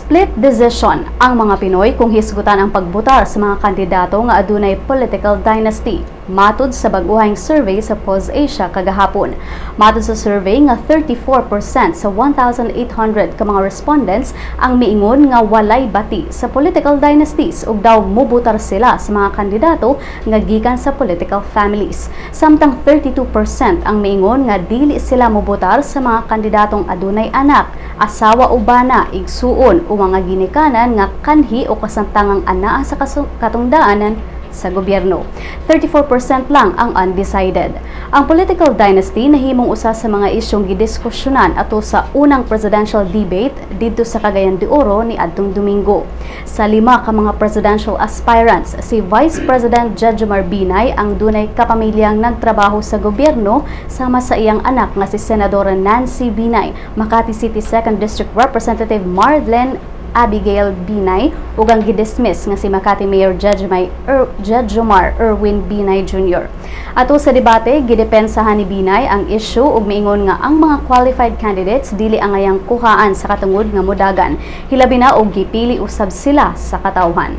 Split decision ang mga Pinoy kung hisgutan ang pagbutar sa mga kandidato nga adunay political dynasty, matud sa bag-ohang survey sa Pulse Asia kagahapon. Matud sa survey nga 34% sa 1,800 ka mga respondents ang miingon nga walay bati sa political dynasties ug daw mubutar sila sa mga kandidato nga gikan sa political families. Samtang 32% ang miingon nga dili sila mubutar sa mga kandidatong adunay anak, asawa o bana, igsuon o mga ginikanan nga kanhi o kasamtangang anaa sa katungdaanan sa gobyerno. 34% lang ang undecided. Ang political dynasty nahimong usa sa mga isyong gidiskusyonan ato sa unang presidential debate didto sa Cagayan de Oro ni adtong Domingo. Sa lima ka mga presidential aspirants, si Vice President Jejomar Binay ang dunay kapamilyang nagtrabaho sa gobyerno sama sa iyang anak nga si Senadora Nancy Binay, Makati City 2nd District Representative Marlene Abigail Binay ug ang gidismiss nga si Makati Mayor Jejomar Erwin Binay Jr. Ato sa debate, gidepensahan ni Binay ang issue ug miingon nga ang mga qualified candidates dili angayang kuhaan sa katungod nga mudagan, hilabi na og gipili usab sila sa katawhan.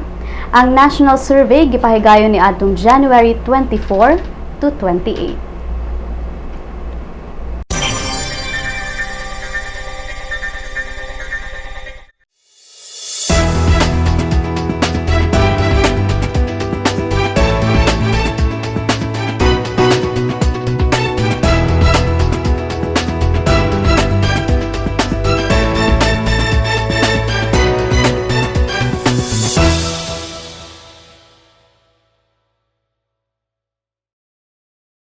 Ang national survey gipahigayon ni adtong January 24 to 28.